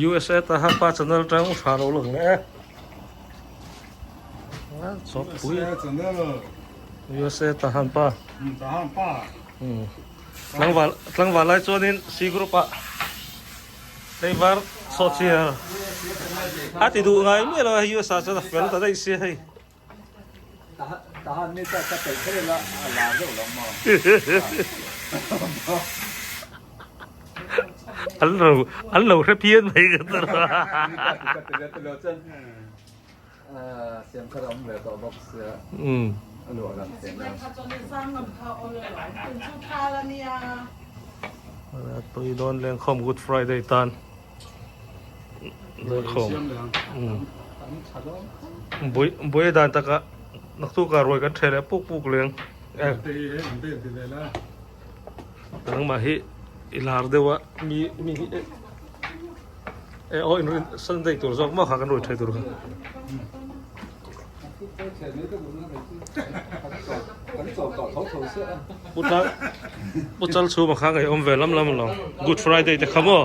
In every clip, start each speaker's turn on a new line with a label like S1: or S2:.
S1: USA ta ha pa channel tang u tha lo lang le a chawp pui USA ta han pa
S2: ta han pa
S1: tlangval tlangval lai chuanin C group ah tleivar sawhchiar a ti duh ngai miah lo a USA chuan a fel ta daih sia hei. An lo an lo hre phian mai ka ti rawh a tui dawn lengkhawm good friday tan. Buai dan takah naktuk ah ruai kan ṭheh leh puk puk leng nangmah hi i lar deuh a mi mi hi e aw in rin Sunday tur zawk maw kha kan ruai ṭheh tur kha. Pu chal chhuma kha ngei awm ve lam lam lo Good Friday te kha maw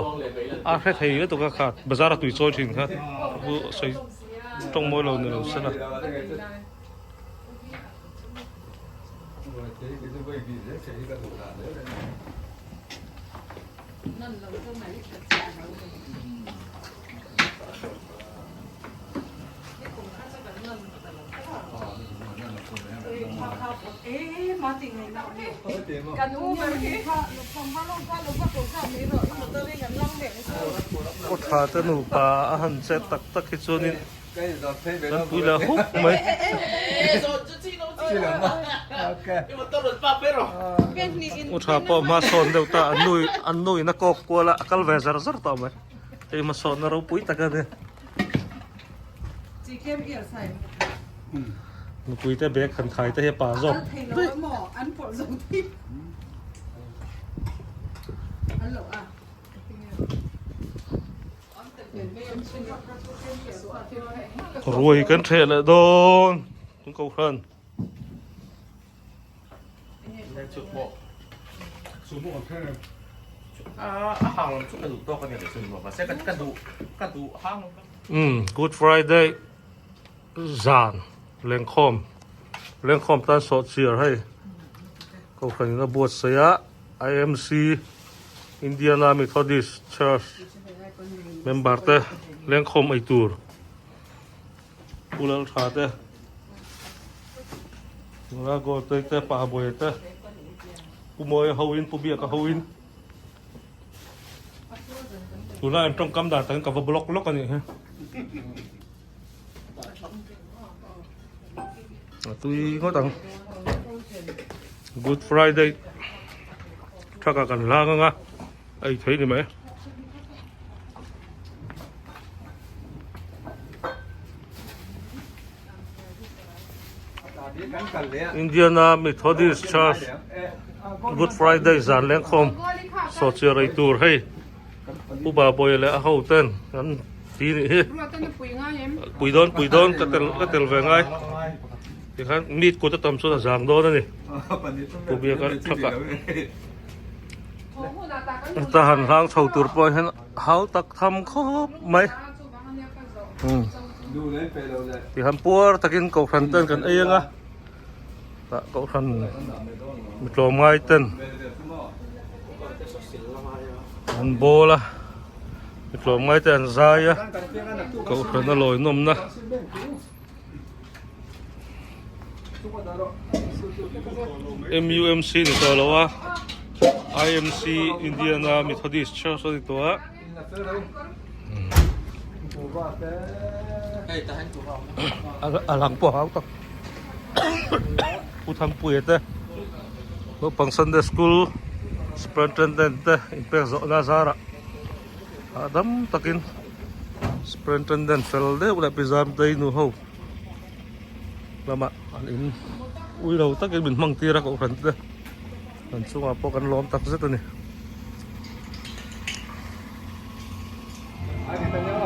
S1: a hre thei lutuk a kha bazar a tui chawi thin kha pu sawi tawng mawi lo ni lo sela. Aw tha te nupa a han chet tak tak hi chuanin kan pui leh huk mai. Aw tha pawh hma sawn deuh ta an nu an nu in a kawk kual a a kal ve zar zar tawh mai. Hei hmasawnna ropui tak a ni. Nupui te bag han khai te hi a pa zawk daih. Ruai kan ṭheh leh dawn tung ko hran. Good Friday zan lengkhawm lengkhawm tan sawh chiar hei kohhran in a buatsaih a IMC Indiana Methodist Church member te lengkhawm ei tur. Pu Laltha te, Nula Gawltei te, Pa Buaia te, Pu Mawia hoin, Pu Biaka hoin tunah an tawngkam dan takin ka va block lawk a nih hi. A tui ngawt ang. Good Friday thaka kan hlang anga ei thei ni mai. Indiana Methodist Church Good Friday zan lengkhawm sawhchiar ei tur hei Pu Babawi leh a ho ten an ti nih hi pui dawn pui dawn ka tel ka tel ve ngai tikhan meat kut a tam chuan a zang dawn a ni Pu Biaka thakah. Ta han hlang chho tur pawh hian hau tak tham khawp mai ti han puar takin kohhran ten kan ei anga tah kohhran mi tlawm ngai ten an bawl a mi tlawm ngai te an zai a kohhran a lawi nawm na. MUMC ni tawh lo a IMC Indiana Methodist Church a ni tawh a a lang pawh hau tak Pu Thanpuia te naupang Sunday School Superintendent te inpek zawhna zarah hahdam takin. Superintendent fel deuh leh pi Zamtei nu ho lamah an in ui lo takin min hmang tir a kohhran te an chungah pawh kan lawm tak zet a ni.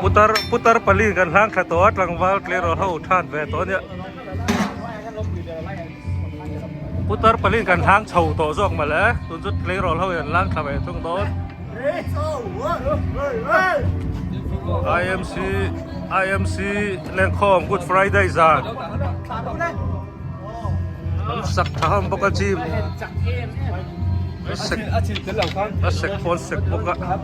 S1: Putar putar pali kan hlang thla tawh a tlangval tleirawl ho than ve tawh a nia. Putar palin kan hlang chho tawh zawk mawle tun chu tleirawl ho in an lang thla ve thung dawn. IMC IMC lengkhawm Good Friday zan an sak tha ham bawk a gym a sek a sek pawn sek bawk a.